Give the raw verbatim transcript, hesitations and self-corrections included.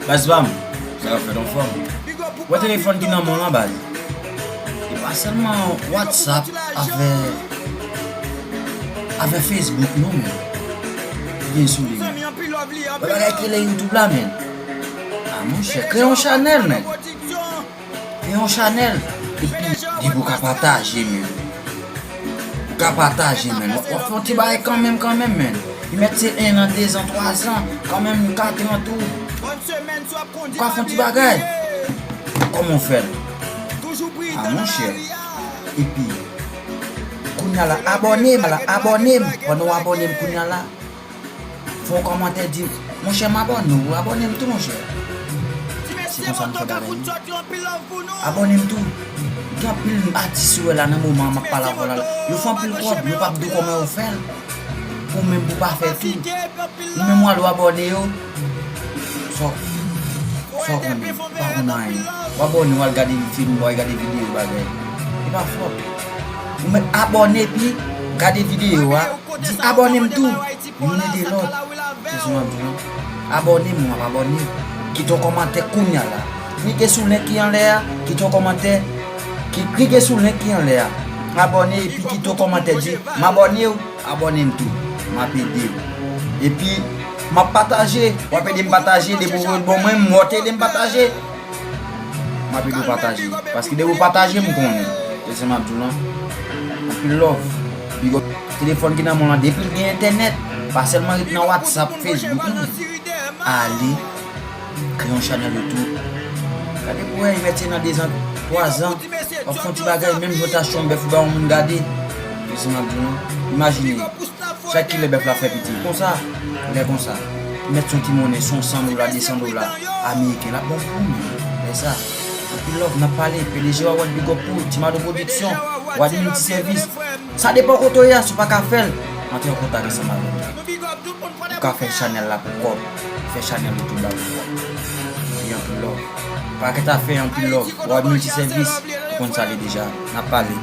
Baz pa m, sa k ap fèt, anfòm? Wè telefòn ki nan men w lan, baz. E pa sèlman WhatsApp avè, avè Facebook non, men. Ki gen sou li, men. Wè bagay ki rele YouTube la, men. A, monchè, kreye yon chanèl, men. Kreye yon chanèl. Epi, depi w ka pataje, men. Ou ka pataje, men. W ap, w ap fè yon ti bagay kanmenm, kanmenm, men. Li mèt se en an, de zan, twa zan, kanmenm kat an tou. Ou ka fè yon ti bagay. Kòman w fè l? A, monchè. Epi, kounye a la, abòne m, la, abòne m. Pandan w abòne m kounye a la, fè yon kòmantè, di, monchè, m abòne w, abòne m tou, monchè. Se konsa nou fè bagay nou. Abòne m tou. Gen anpil atis ou wè la nan moman an m ap pale avè w la. Yo fè anpil kòb, yo p ap di w kòman yo fè l. Ou menm pou w pa fè tou. Ou menm w al w abòne yo. Sa, sa w konnen, ou pa konn anyen. W abòne, w al gade fim, w al gade videyo bagay. E pa fòt ou. Ou mèt abòne epi gade videyo a, di abòne m tou. Youn ede lòt. Se sa m ap di w lan. Abòne m, w ap abòne. Kite yon kòmantè kounye a la. Klike sou link ki anlè a, kite yon kòmantè. Ki, klike sou link ki anlè a. Abòne epi kite yon kòmantè, di, m abòne w, abòne m tou. M ap ede w. Epi, m ap pataje. W ap ede m pataje. Depi w voye l ban mwen, m wè w te ede m pataje. M ap ede w pataje. Paske depi w pataje, m konnen. Se sa m ap di w lan. Anpil love. Big up. Telefòn ki nan men w lan, depi l gen entènèt, pa sèlman ret nan WhatsApp, Facebook, non. Ale, kreye yon chanèl YouTube. Gade pou wè, li mèt se nan de zan, twa zan, w ap fè yon ti bagay, menm jan w ta achte yon bèf ou bay yon moun gade. Se sa m ap di w lan. Imajine. Chak kilè bèf la fè piti. Konsa, lè konsa, mèt se yon ti monnen, se yon san dola, de san dola ameriken, l ap bon pou ou menm. Lè sa, anpil love, n ap pale, P D G Wawad, big up pou ou, Ti Mado Production, Wad Multisèvis. Sa depann kote w ye a, si w pa ka fè l, antre an kontak ansanm avè nou. Ou ka fè chanèl la pou kòb, fè chanèl YouTube la pou kòb. Epi anpil love. Pakèt afè, anpil love. Wad Multisèvis, ou konn sa l ye deja. N ap pale.